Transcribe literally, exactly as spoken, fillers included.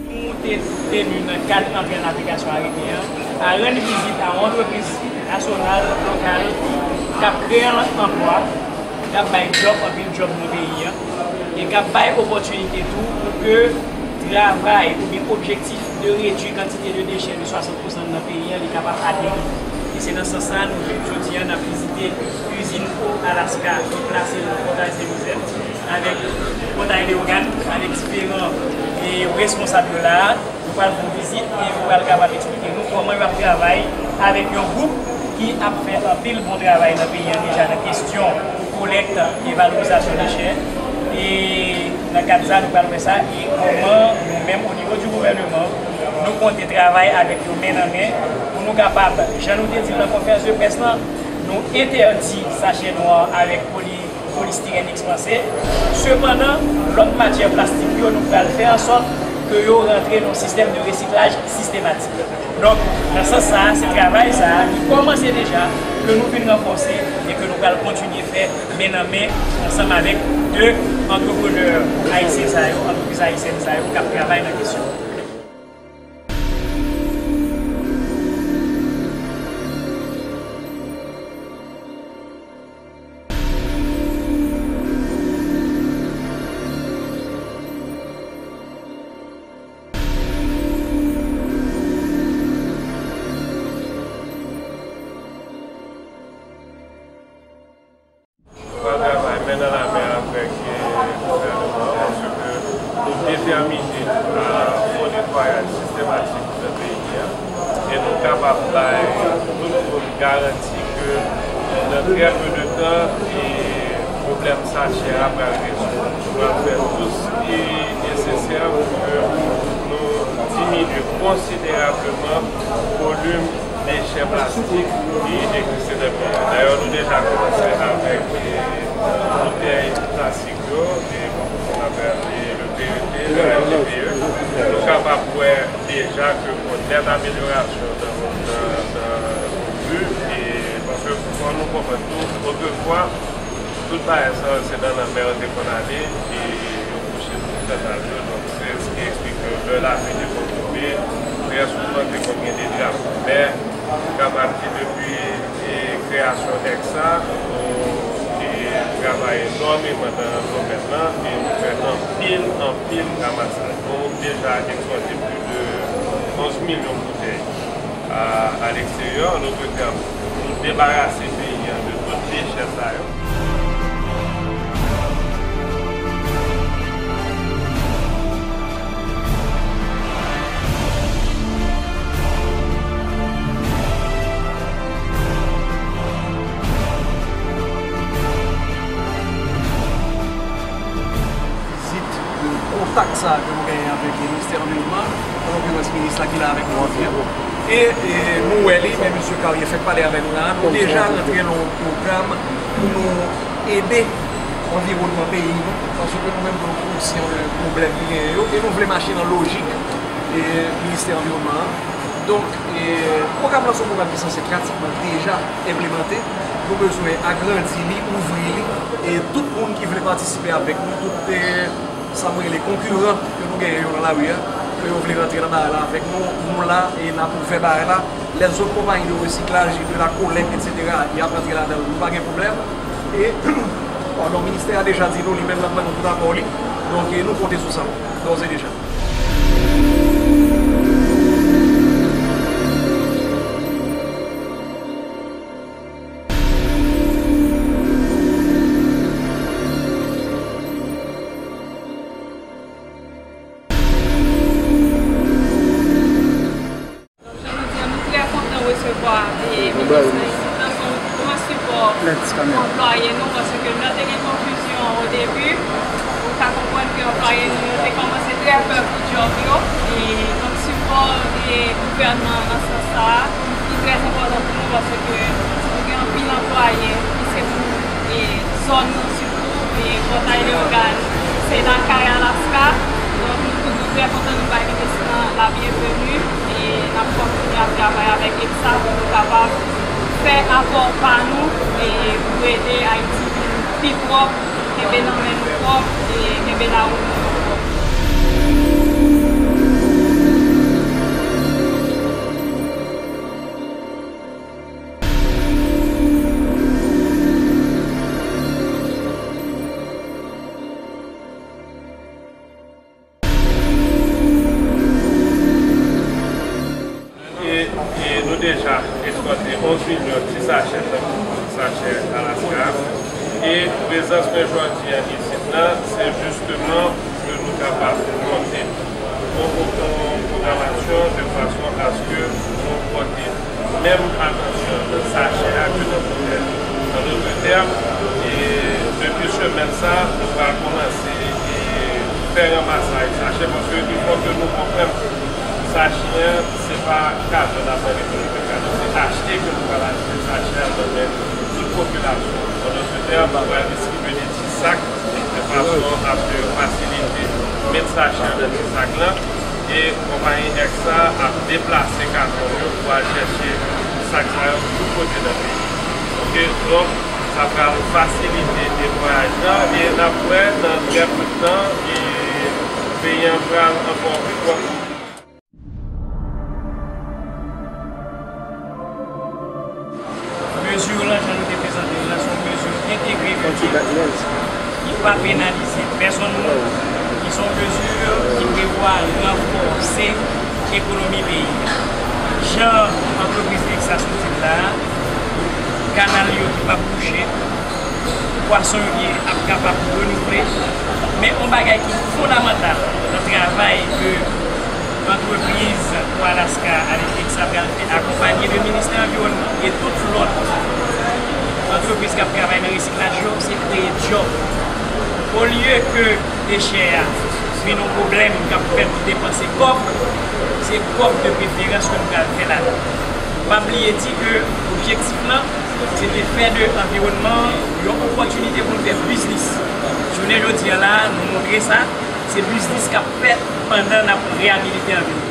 Nou te teni nan kad antre an aplikasyon arete an, a rann vizit a yon antrepriz nasyonal, lokal, k ap kreye anplwa, k ap bay djòb, anpil djòb nan peyi an, e k ap bay opòtinite tou pou ke travay oubyen objektif de redui kantite de dechè de swasant pou san nan peyi an, li kapab ateri. E se nan sans sa a, nou menm jodi a, n ap vizite izin O Alaska ki plase nan Pòtay Sen Jozèf, avèk Pòtay Leyogàn, avèk diferan, e, responsab yo la a. Nou pral fè yon vizit e yo pral kapab eksplike nou kòman yo ap travay avèk yon gwoup ki ap fè anpil bon travay nan peyi an deja nan kesyon kolèk e valorizasyon dechè. E nan kad sa, nou pral wè sa e kòman nou menm, o nivo di gouvèneman, nou konte travay avèk yo men nan men pou nou kapab, jan nou te di l nan konferans de près lan, nou entèdi sachè nwa avèk poli polistirèn ekspanse. Sepandan, lòt matyè plastik yo, nou pral fè an sòt ke yo rantre nan yon sistèm de resiklaj sistematik. Donk, nan sans sa a, se travay sa a ki kòmanse deja, ke nou vin ranfòse e ke nou pral kontinye fè men nan men ansanm avèk de antreprenè ayisyen sa yo, antrepriz ayisyèn sa yo k ap travay nan kesyon. Nou pral travay men nan la men avèk, eh, gouvèneman an, paske nou detèmine a fè yon netwayaj sistematik nan peyi a. E nou kapab bay tout moun garanti ke nan trè pe de tan, e pwoblèm sachè a pral rezoud. Nou pral fè tout sa ki nesesè pou ke nou diminye konsiderableman volim dechè plastik ki egziste nan peyi a. Dayè, nou deja kòmanse avèk, e, boutèy plastik yo, e, atravè, e, le P E T, le R G P E. Nou kapab wè deja ke gon nèt amelyorasyon nan, nan, nan volum, e, paske fò nou konprann tou, otrefwa, tout bagay sa yo, se nan lanmè yo te konn ale, e yo kouche tout sandal yo. Donk, se sa ki eksplike lè lapli te konn tonbe, trè souvan te konn gen de drapo. Men, m kapab di depi, e, kreyasyon nèg sa, nou, e, travay enòmeman nan domèn lan, e nou fè anpil, anpil ramasaj. Nou deja ekspoze plis de onz milyon boutèy a, a leksteryè, an dòt tèm, pou debarase peyi a de tout dechè sa yo. Vizit, e, kontak sa ke nou genyen avèk Ministè Anviwònman, an lokerans minis la ki la avèk nou jodi a. E, e nou wè li, men mesye Carrier fèk pale avè nou la, nou deja rantre nan yon pwogram pou nou ede anviwònman peyi nou, paske nou menm nou konsyan de pwoblèm ki genyen yo, e nou vle mache nan lojik, e, Ministè Anviwònman an. Donk, e, pwogram lan se yon pwogram ki sanse pratikman deja enplimante. Nou bezwen agrandi li, ouvri li, e tout moun ki vle patisipe avèk nou, tout, e, sa mwen rele konkiran ke nou genyen yo nan lari a, ke yo vle rantre nan bagay la avèk nou, nou la, e n ap ouvè bagay la. Lèzòt konpayi de resiklaj, de la collecte, etsetera, y ap rantre ladan l, nou pa gen pwoblèm. E, padon, ministè a deja di nou, li menm l ap ban nou tout apò li. Donk, e, nou konte sou sa, dòz e deja. E minis nan isit lan se yon gran sipò pou anplwaye nou, paske lè te gen konfizyon o debi, ou ka konprann ke anplwaye nou yo te kòmanse trè pè pou djòb yo. E donk sipò e gouvènman an nan sans sa a, li trè enpòtan pou nou, paske nou gen anpil anplwaye ki se pou e zòn nan sitou, e Pòtay Leyogàn se lakay Alaska. Donk nou toujou trè kontan nou bay minis lan la byenveni, e n ap kontinye ap travay avèk EPSA pou nou kapab fè apò pa nou, e pou ede Ayiti vin pi pwòp, kenbe nan men nou pwòp, e kenbe lari nou pwòp. E, e nou deja ekspòte onz milyon ti sachè, tankou ti sachè Alaska. E prezans mwen jodi a isit la, se jisteman pou ke nou kapab monte yon, yon pwogramasyon de fason a se ke nou pote menm atansyon nan sachè a ke nan boutèy. An dòt tèm, e depi semèn sa, nou pral kòmanse e fè ranmasaj sachè, paske il fò ke nou konprann sachè an, se pa kado n ap mande pou nou fè kado, se achte ke nou pral achte sachè a nan men tout popilasyon. An dòt tèm, nou pral distribye de ti sak, de fason a se ke fasilite met sachè nan ti sak lan, e konpayi EPSA ap deplase kamyon yo pou al chèche sak sa yo tout kote nan peyi. Oke, donk, sa pral fasilite netwayaj lan, e n ap wè nan trè pwen de tan, e peyi an pral ankò pi pwòp. Mezi lan, jan nou te prezante l la, se yon mezi entegre, ki pa penalize pèsonn moun, ki se yon mezi ki prevwa ranfòse ekonomi peyi a. Jan antrepriz EPSA soti la, kanal yo ki p ap bouche, pwason yo ki ap kapab renouvle. Men yon bagay ki fondamantal nan travay ke antrepriz Pò Alaska avèk EPSA pral fè, akonpanye de Ministè Anviwònman e tout lòt antrepriz k ap travay nan resiklaj yo, se kreye djòb. Olye ke dechè a vin yon pwoblèm k ap fè nou depanse kòb, se kòb de preferans ke nou pral fè ladan. Pa bliye di ke objektif lan, se te fè de anviwònman an yon opòtinite pou n fè biznis. Jounen jodi a la, nou montre sa, se biznis k ap fèt pandan n ap reyabilite anviwònman.